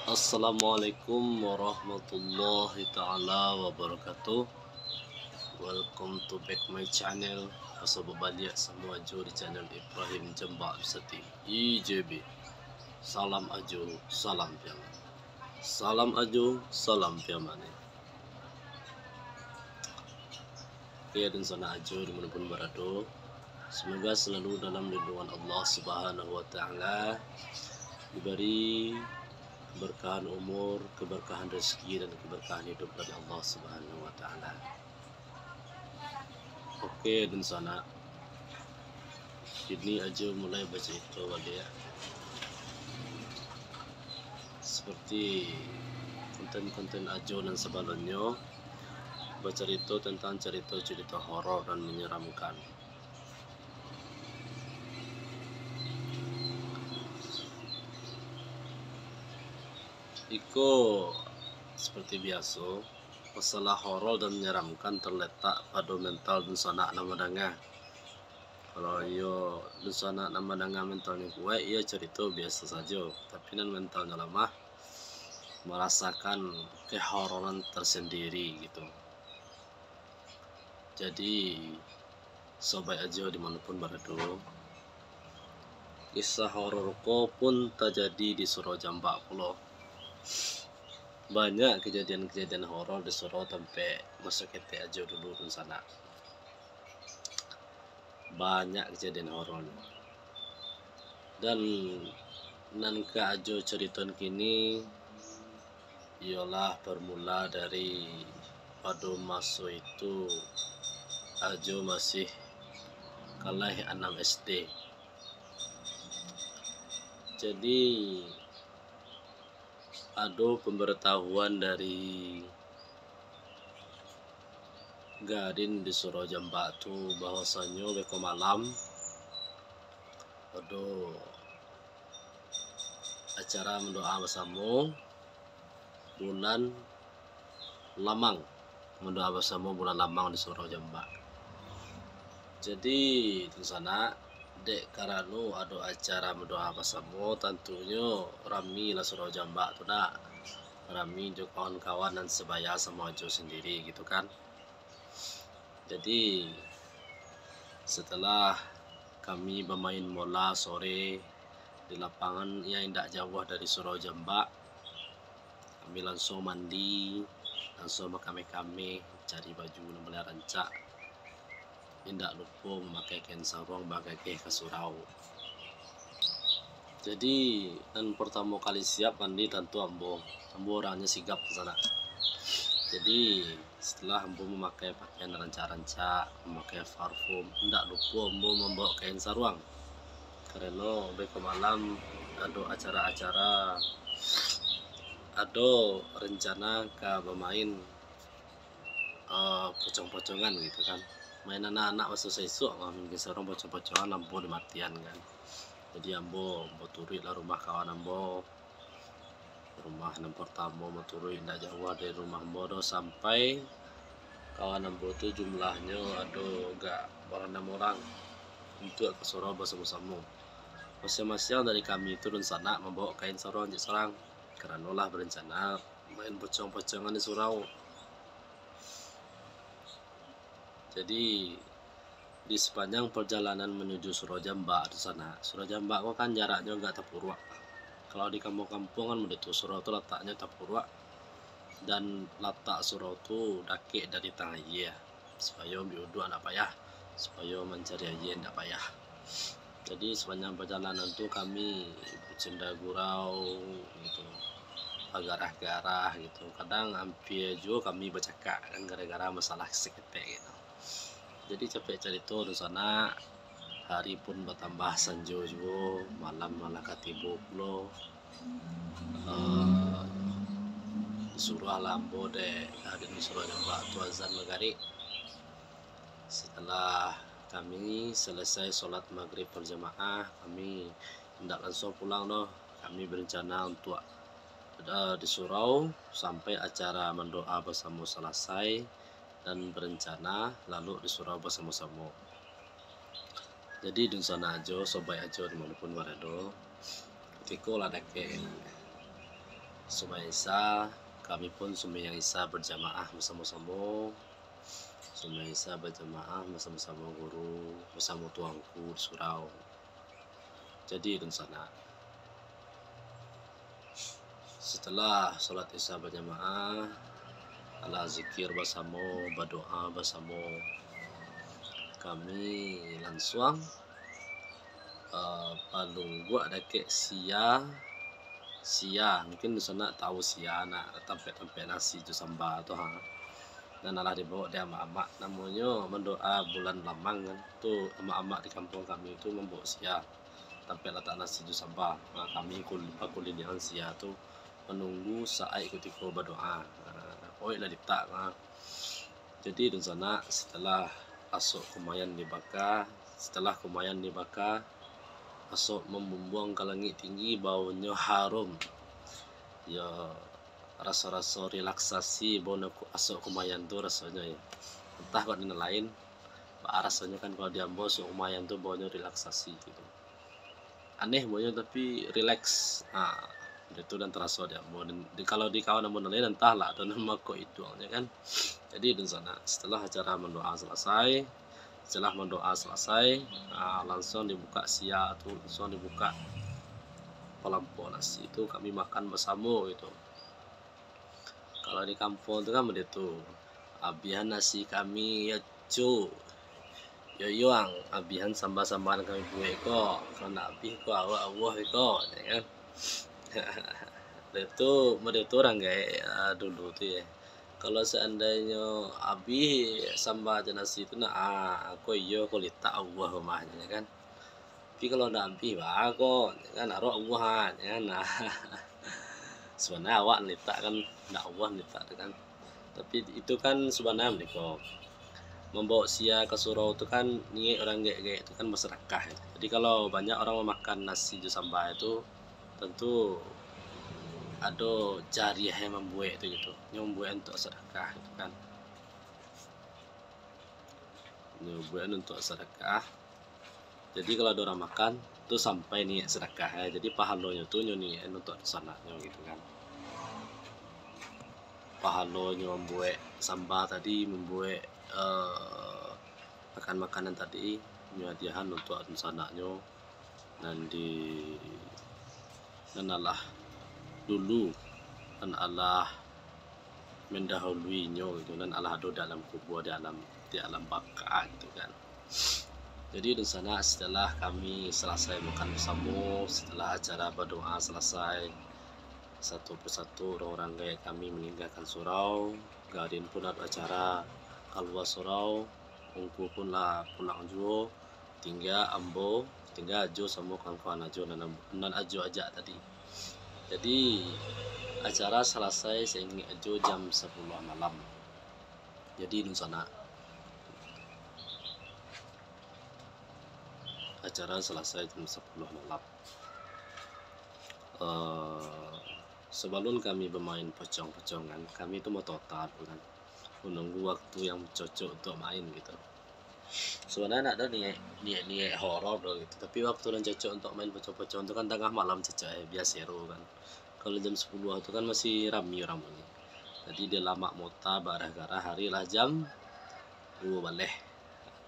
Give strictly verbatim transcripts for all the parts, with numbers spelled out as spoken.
Assalamualaikum warahmatullahi taala wabarakatuh. Welcome to back my channel. Paso babaliak samo Ajo di channel Ibrahim Jambak Bisati, I J B. Salam Ajo, salam Piaman. Salam Ajo, salam Piaman. Oke, dunsanak Ajo dimanapun barado, semoga selalu dalam lindungan Allah Subhanahu wa Ta'ala, diberi keberkahan umur, keberkahan rezeki, dan keberkahan hidup dari Allah Subhanahu wa Ta'ala. Oke, dunsanak. Kini Ajo mulai bacarito baliak. Seperti konten-konten Ajo nan sabalumnyo, bacarito tentang carito-carito horor dan manyeramkan. Iko, seperti biaso, masalah horor dan manyeramkan terletak pado mental dunsanak nan mandanga. Kalau iyo dunsanak nan mandanga mentalnyo kuaik, iyo carito biaso sajo. Tapi nan mentalnyo lamah, marasakan kehororan tersendiri gitu. Jadi, sobat Ajo dimanapun barado, kisah horor ko pun tajadi di Surau Jambak pulo. Banyak kejadian-kejadian horor di surau tampek maso ketek Ajo dulu dunsanak. Banyak kejadian horornyo. Dan nan ka Ajo caritoan kini, iyolah bermula dari pado maso itu Ajo masih kaleh anam S D. Jadi, ado pambaritahuan dari Gadin di Surau Jambak tu, bahwasanyo beko malam ado acara mandoa basamo bulan Lamang, mandoa basamo bulan Lamang di Surau Jambak. Jadi, dunsanak, dek karano ado acara mandoa basamo, tantunyo rami lah Surau Jambak tu, nak. Rami jo kawan-kawan nan sabaya samo Ajo sandiri gitu kan. Jadi, setelah kami bamain bola sore di lapangan yang indak jauah dari Surau Jambak, kami langsung mandi, langsung bakameh-kameh, cari baju nan paliang rancak. Indak lupo mamakai kain saruang bagageh ka surau. Jadi, nan partamo kali siap mandi tantu ambo. Ambo orangnyo sigap sanak. Jadi, setelah ambo mamakai pakaian rancak-rancak, mamakai parfum, indak lupo ambo mambawa kain saruang. Karano beko malam ado acara-acara, ado rencana ka bamain, eh, pocong-pocongan gitu kan. Main anak-anak maso saisuak, main kain saruang pocong-pocongan, lampu dimatian kan. Jadi ambo, ambo turuik lah rumah kawan ambo. Rumah nan partamo ambo turuik indak jauah dari rumah ambo doh, sampai kawan ambo tu jumlahnyo ado agak baranam urang untuak ka surau basamo-samo. Masiang-masiang dari kami tu dunsanak mambawa kain saruang cek surang, karano lah barencana main pocong-pocongan di surau. Jadi, di sapanjang pajalanan manuju Surau Jambak tu sanak, Surau Jambak ko kan jaraknyo agak tapuruak. Kalau di kampuang-kampuang kan model tu, surau tu lataknyo tapuruak, dan latak surau tu dakek dari tang aia, supayo ambiak uduak ndak payah, supayo mancari aia ndak payah. Jadi, sapanjang pajalanan tu kami bacanda gurau gitu, bagarah-garah gitu. Kadang ampia juo kami bacakak kan, gara-gara masalah saketek gitu. Jadi, capek carito dunsanak, hari pun batambah sanjo juo, malam malah ka tibo pulo. Eh, disuruahlah ambo dek Gadin di Surau Jambak tu azan Magarib. Setelah kami salasai solat Magrib berjamaah, kami indak langsung pulang doh. Kami berencana untuak, eh, di surau sampai acara mandoa basamo salasai, dan berencana lalu di surau basamo-samo. Jadi, dunsanak Ajo, sobat Ajo dimanapun barado, kutiko lah dakek, Sumbayang Isya, kami pun sumbayang Isya berjamaah bersama-sama. Sumbayang Isya berjamaah bersama-sama guru, bersama tuanku di surau. Jadi, dunsanak, setelah salat Isya berjamaah, alah zikir bersama, berdoa bersama, kami lansuang, eh, palungguak dakek sia, sia, mungkin dunsanak tahu sia, nak tampek-tampek nasi jo samba tu, ha. Nan alah dibaok dek amak-amak, namonyo mandoa bulan lamang kan. Tu amak-amak di kampuang kami tu mambaok sia, tampek latak nasi jo samba. Nah, kami kul-, bakuliliangan sia tu manunggu saat kutiko badoa. Nah, oik lah litak, nah. Jadi, dunsanak, setelah asok kumayan dibaka, setelah kumayan dibaka, asok mambumbuang ka langik tinggi, baunyo harum. Yo, raso-raso relaksasi, baunyo ku-, asok kumayan tu rasonyo, yo. Antah kok di nan lain, baa rasonyo kan, kalau di ambo asok kumayan tu baunyo relaksasi gitu. Aneh baunyo, tapi rileks. Ha, itu nan taraso di ambo. Dan di, kalau di kawan ambo nan lain, antahlah, ado nan mako iduangnyo kan. Jadi, dunsanak, setelah acara mandoa salasai, setelah mandoa salasai, ha, lansuang dibuka sia tu, lansuang dibuka palampok nasi tu, kami makan basamo gitu. Kalau di kampuang tu kan baitu, "Abihan nasi kami, yo, Cuk. Yo, Yuang, abihan samba-samba nan kami buek ko. Kalau ndak abih ko, awak awuah ko," yo kan. Baitu, baitu urang gaek, ah, dulu tu, yo. Kalau seandainyo abih samba jo nasi tu, nah, ah, ko iyo, ko litak awuah umahnyo, yo kan. Tapi kalau ndak abih, baa ko, kan, arok awuah, kan. Sabananyo awak litak kan, ndak awuah litak tu kan. Tapi itu kan sabananyo beko. Mambaok sia ka surau tu kan, niaik urang gaek-gaek tu kan basadakah. Jadi kalau banyak urang mamakan nasi jo samba tu, tantu ado jariah yang mambuek tu gitu. Nyo mambuek untuak sadakah gitu kan. Nyo buek untuak sadakah. Jadi, kalau ado urang makan, tu sampai niaik sadakah, yo. Jadi, pahalonyo tu nyo niaik untuak sanaknyo, gitu kan. Pahalonyo mambuek samba tadi, mambuek, eh, makan makanan tadi, nyo hadiahan untuak sanaknyo. Nan di, nan alah dulu, nan alah mendahuluinyo gitu, nan alah ado dalam kubua, di alam, di alam baka gitu kan. Jadi, dunsanak, setelah kami salasai makan basamo, setelah acara badoa salasai, satu persatu urang-urang gaek kami maninggakan surau, Garin pun ado acara kalua surau, Ungku pun lah pulang juo, tingga ambo, tingga Ajo samo kawan-kawan Ajo nan, nan Ajo ajak tadi. Jadi, acara salasai saingek Ajo jam sapuluah malam. Jadi, dunsanak, acara salasai jam sapuluah malam. Eh, sabalun kami bamain pocong-pocongan, kami tu motota dulu kan, manunggu waktu yang cocok untuak main gitu. Sabananyo ndak ado niaik, niaik, niaik horor doh gitu, tapi waktu nan cocok untuak main pocong-pocong tu kan tangah malam cocok, eh, bia seru kan. Kalau jam sapuluah tu kan masih rami urang banyak. Jadi, di lamak mota barah-garah, hari lah jam duo baleh,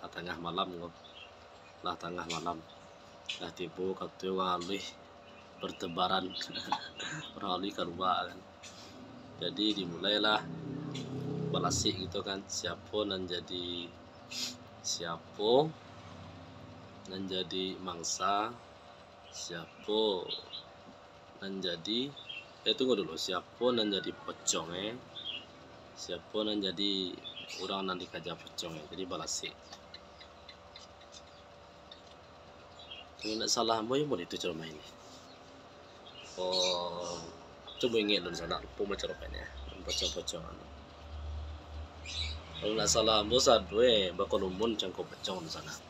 lah tangah malam ko. Lah tangah malam. Lah tibo kato urang aluih bertebaran, urang aluih kalua kan. Jadi, dimulailah balasik gitu kan, siapo nan jadi, siapo nan jadi mangsa, siapo nan jadi, eh, tunggu dulu, siapo nan jadi pocong, eh? Siapo nan jadi urang nan dikaja pocong, eh? Jadi balasik. Kalau ndak salah ambo, iyo, model itu caro main. Oh, cubo ingek dulu sanak, lupo ambo caro mainnyo. Pocong-pocong anu. Kalau ndak salah ambo sado, eh, bakarumun cangko pocong di sanak.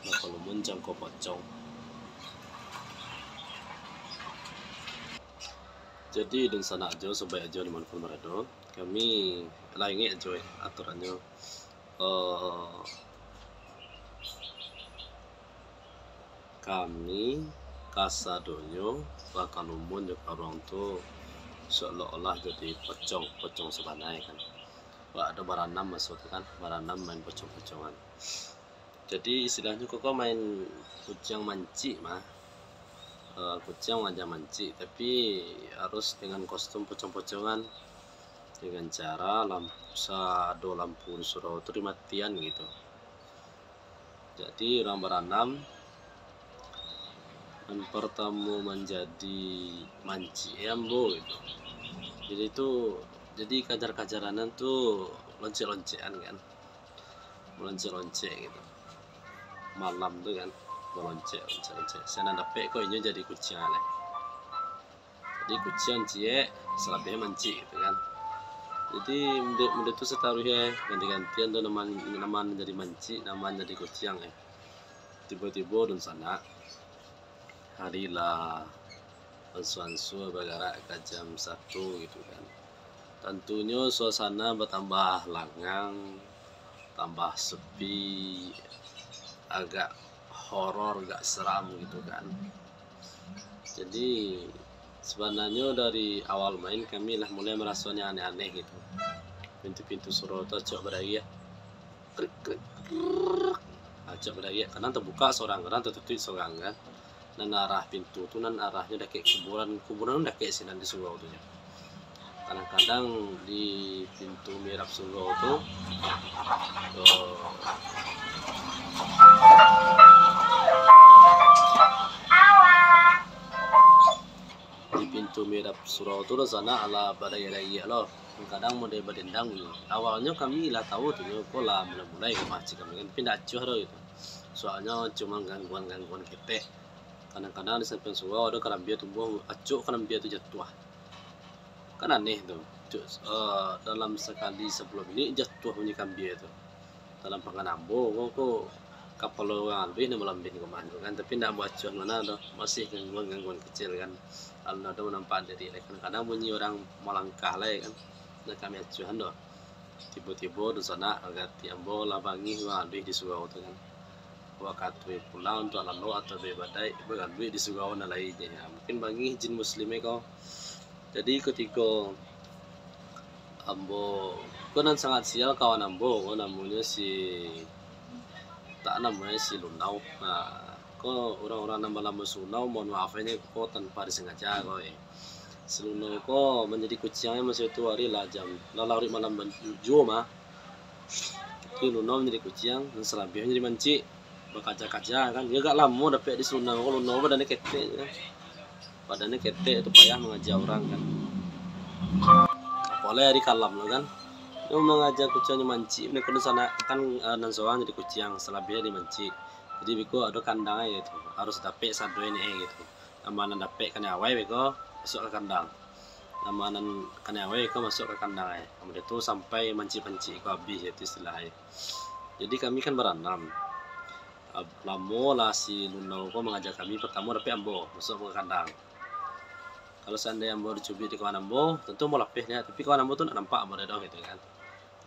Bakarumun cangko pocong. Jadi, dunsanak Ajo, sobaik Ajo dimanapun barado, kami lah ingek Ajo, eh, aturannyo. Eh, kami Kasadonyo bakarumun jo karuang tu seolah-olah jadi pocong, pocong sabanai kan. Wak ado baranam maso tu kan, baranam main pocong-pocongan. Jadi istilahnyo koko main kuciang mancik mah. Eh, kuciang mangaja mancik, tapi harus dengan kostum pocong-pocongan, dengan cara lam-, sado lampu di surau tu dimatian gitu. Jadi urang baranam, nan partamo manjadi mancik ambo gitu. Jadi tu, jadi kajar-kajaranan tu loncek-loncekan kan. Maloncek-loncek gitu. Malam tu kan, maloncek, loncek-loncek. Sia nan dapek ko inyo jadi kuciang lai. Jadi kuciang ciek, salabiahnyo mancik gitu kan. Jadi mode, mode tu sataruih eh, ganti-gantian tu nan ma, nan ma jadi mancik, nan ma jadi kuciang eh. Tibo-tibo dunsanak, hari lah ansua-ansua bagarak ka jam satu gitu kan. Tantunyo suasana batambah langang, tambah sepi, agak horor, agak seram gitu kan. Jadi sabananyo dari awal main kami lah mulai maraso aneh-aneh gitu. Pintu-pintu surau tu acok badariak, krik, krik, krik. Acok badariak, kadang tabuka sorang, kadang tatutuik sorang kan. Nan arah pintu tu, nan arahnyo dakek kuburan, kuburan tu dakek sinan di surau tu nyo. Kadang-kadang di pintu mirab surau tu, eh, di pintu mirab surau tu dunsanak alah badariak-dariak lo. Kadang mode badendang bunyi. Awalnyo kami lah tahu tu nyo ko lah mulai-mulai ka masjid kami kan, tapi ndak acuah doh gitu. Soalnyo cuma gangguan-gangguan ketek. Kadang-kadang di sampiang surau ado karambia tumbuah, acok karambia tu jatuah. Kan aneh tu. Cuk, eh, dalam sakali sapuluah minit jatuah bunyi karambia tu. Dalam pangan ambo ko, ko kapalo urang aluih nan malambin ko mah tu kan, tapi ndak bacuah mano doh, masih gangguan-gangguan kecil kan. Alun ado manampak diri lai, kadang-kadang bunyi urang malangkah lai kan, ndak kami acuahan doh. Tibo-tibo dunsanak, agati ambo lah bangih urang aluih di surau tu kan. Wakatu pulang untuak lalok atau bebadai, bagaduik di surau nan lain je. Mungkin bangih jin muslim e ko. Jadi kutiko ambo, ko nan sangat sial kawan ambo ko, namonyo si, tak, namonyo si Lunau. Nah, ko urang-urang nan banamo si Lunau, mohon maaf e ko tanpa disangaja ko, eh. Si Lunau ko manjadi kuciang e masa itu hari lah jam, lah laruik malam ban-, juo mah. Tapi Lunau manjadi kuciang, nan salabiahnyo jadi mancik. Bakaja-kaja kan. Iyo agak lamo dapek di si Lunau ko, Lunau badannyo ketek kan. Badannyo ketek tu payah mangaja urang kan. Apolai ari kalam tu kan. Nyo mangaja kuciangnyo mancik, beko dunsanak kan, eh, nan surang jadi kuciang, salabiahnyo jadi mancik. Jadi beko ado kandang e gitu. Harus dapek sado e gitu. Nan ma nan dapek kanai awai beko masuak ka kandang. Nan ma nan kanai awai beko masuak ka kandang e. Kamudian tu sampai mancik-mancik ko abih, itu istilah e. Jadi kami kan baranam. Ah, lamo lah si Lunau ko mangaja kami, partamo dapek ambo masuak ka kandang. Kalau saandai ambo dicubiak di kawan ambo, tantu ambo lapeh nyo, tapi kawan ambo tu ndak nampak ambo doh gitu kan.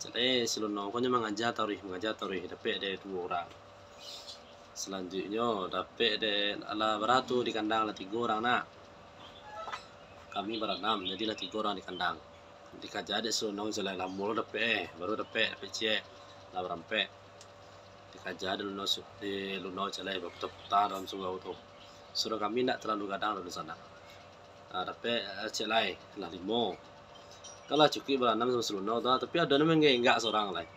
Jadi si Lunau ko nyo mangaja taruih, mangaja taruih, dapek dek duo urang. Salanjuiknyo dapek dek, alah bara tu di kandang, lah tigo urang nak. Kami baranam, jadi lah tigo urang di kandang. Dikaja dek si Lunau, jalai lamo lo dapek, eh, baru dapek, dapek ciek, lah barampek. Dikaja dek Lunau su-, dek Lunau jalai baputa-puta dalam surau tu. Surau kami ndak talalu gadang dalam sana. Ah, dapek, eh, ciek lai, lah limo. Kan lah cukuik baranam samo si Lunau tu, tapi ado nan manggenggak surang lai.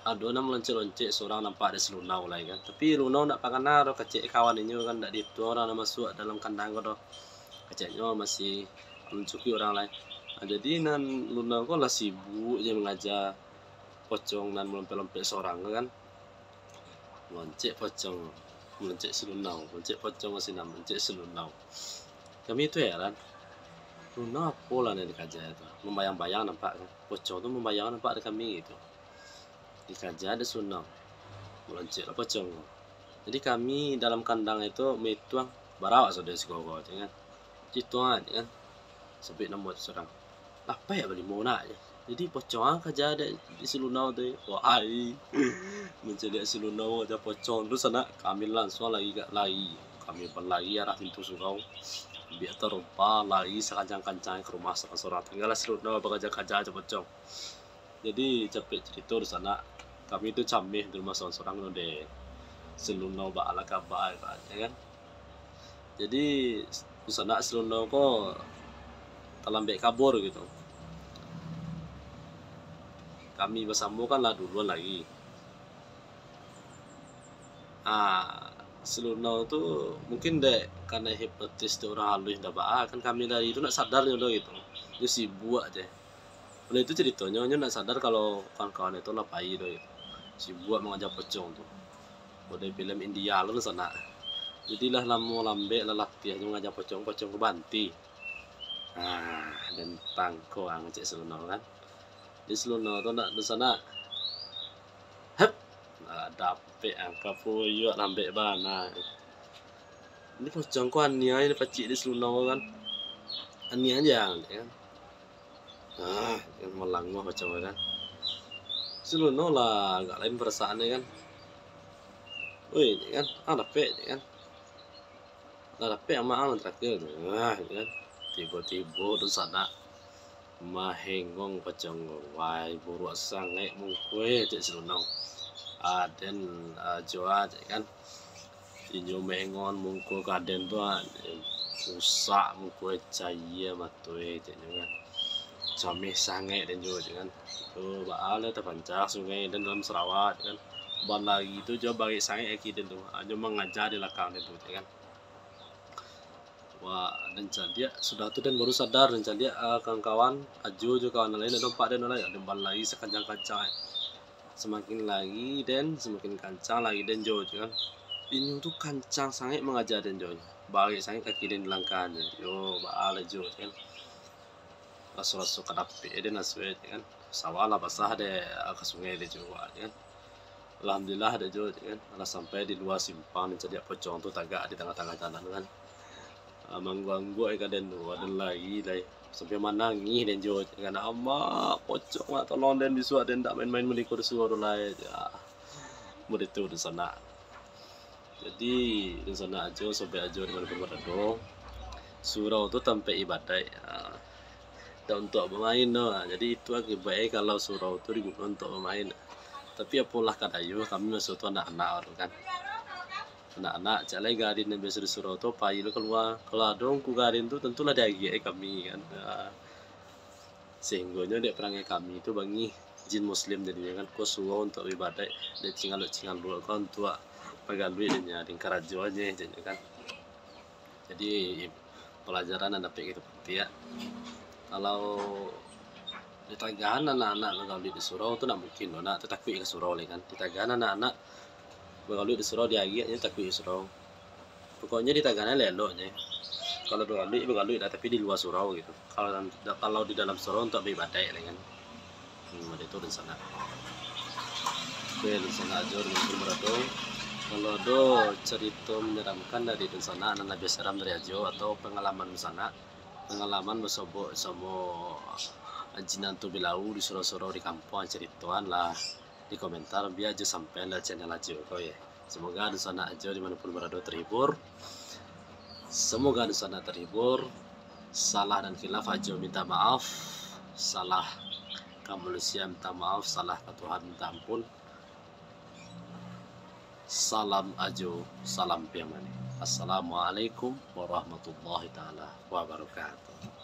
Ado nan maloncek-loncek surang nampak dek si Lunau lai kan. Tapi Lunau ndak pakana doh, kecek kawan inyo kan, ndak diituang urang nan masuak dalam kandang ko doh. Keceknyo masih alun cukuik urang lai. Nah, jadi nan Lunau ko lah sibuk je mangaja pocong nan malompek-lompek surang ko kan. Maloncek pocong, maloncek si Lunau, maloncek pocong ka sinan, maloncek si Lunau. Kami tu heran, Lunau apo lah nan dikaja tu? Mambayang-bayang nampak kan? Pocong tu mambayang nampak dek kami gitu. Dikaja dek si Lunau, maloncek lah pocong tu. Jadi kami dalam kandang itu maituang bara awak sudah sagalo tu kan. Ituang aja kan. Sabuik namo tu surang. Lapeh balimo nak je. Jadi pocong ang kaja dek si Lunau tu. Wahai. Mancaliak si Lunau kaja pocong tu sanak, kami langsuang lari ka, lari. Kami balari arah pintu surau, ambiak tarompa, lari sakancang-kancang ka rumah surang-surang. Tinggalah si Lunau bakaja-kaja jo pocong. Jadi, capek carito dunsanak, kami tu cameh di rumah surang-surang tu deh. Si Lunau baa lah kaba, ya kan. Jadi, dunsanak si Lunau ko talambek kabur gitu. Kami basamo kan lah duluan lari. Ah, si Lunau tu mungkin dek kanai hipnotis dek urang aluih ndak baa, kan kami lari tu ndak sadar nyo doh gitu. Nyo sibuak je. Oleh itu caritonyo, nyo ndak sadar kalau kawan-kawan itu lah pai doh gitu. Sibuak mangaja pocong tu. Model filem India lo sanak. Jadi lah lamo lambek, lah latiah nyo mangaja pocong, pocong ko baranti. Ah, den tangko ang cek si Lunau kan. Di si Lunau tu nak dunsanak. Hep. Nah, dapek angka puyuak lambek bana. Ini pocong ko aniah ini pacik di si Lunau kan. Aniah aja kan. Ah, kan malanguah pocong kan. Si Lunau lah agak lain perasaannyo kan. Woi, kan. Ah, dapek kan. Lah dapek amak ang terakhir tu. Nah, kan. Tibo-tibo dunsanak mahengong pocong. Wai, buruak sangaik mungkueh cek si Lunau. Aden, ah, jo a cek kan. Inyo mahengong mungkueh ka aden tu, ah, rusak mungkueh, cayia matoe cek nyo kan. Cameh sangaik den jo cek kan. Tu baa lah tapancah sungai den dalam sarawa cek kan. Balari tu jo barek sangaik kaki den tu. Ah, nyo mangaja di lakang den tu cek kan. Wah, den caliak, sudah tu den baru sadar, den caliak, ah, kawan-kawan, Ajo jo kawan lain, ado ampek den lai, den balari sakancang-kancang, eh. Samakin lari den, samakin kancang lari den jo, kan. Inyo tu kancang sangaik mangaja den jo. Barek sangaik kaki den langkah den. Yo, baa lah jo, kan. Raso-raso ka dapek den asuah, kan. Sawah lah basah dek, ah, ka sungai den jo, kan. Alhamdulillah, dek jo, kan. Lah sampai di lua simpang, den caliak pocong tu tagak di tangah-tangah jalan, kan. Ah, mangguak-angguak ka den tu, aden lari lai. Sampai manangih den jo, kan. Amak, pocong, mak, tolong den, bisuak den ndak main-main mangko di surau tu lai, jar. Mode tu dunsanak. Jadi, dunsanak Ajo, sobek Ajo di mano pun barado, surau tu tampek ibadaik. Ah, dak untuak bamain doh. Jadi, itu akibatnyo kalau surau tu diguno untuak bamain. Tapi apolah ka dayuah, kami maso tu anak-anak baru kan. Anak-anak, cak lai gadin nan biaso di surau tu, pai lo kalua. Kalau ado ungku gadin tu, tantulah diagiah kami kan. Ah, sehinggonyo dek parangai kami tu bangih jin muslim jadinyo kan. Ko surau untuak baibadaik, dek cingaluak-cingaluak ko untuak bagaluik dek nyo, dek karajo ajo jadinyo kan. Jadi, palajaran nan dapek kito patiak, kalau ditagahan anak-anak bagaluik di surau tu ndak mungkin doh, nak tatakuik ka surau lai kan. Ditagahan anak-anak bagaluik di surau, diagiah nyo takuik ka surau. Pokoknyo ditagahan elok-elok nyo. Kalau bagaluik, bagaluik lah, tapi di lua surau gitu. Kalau, kalau di dalam surau untuak baibadaik lai kan. Hmm, mode tu dunsanak. Oke, dunsanak Ajo di mano pun barado. Kalau ado carito manyeramkan dari dunsanak nan labiah seram dari Ajo, atau pangalaman dunsanak, pangalaman basobok samo jin hantu bilau di surau-surau di kampuang, caritoan lah di komentar, bia Ajo sampaian lewat channel Ajo ko, ye. Semoga dunsanak Ajo di mano pun barado terhibur. Semoga dunsanak terhibur. Salah dan khilaf Ajo minta maaf. Salah ka manusia minta maaf, salah ka Tuhan minta ampun. Salam Ajo, salam Piamani. Assalamualaikum warahmatullahi taala wabarakatuh.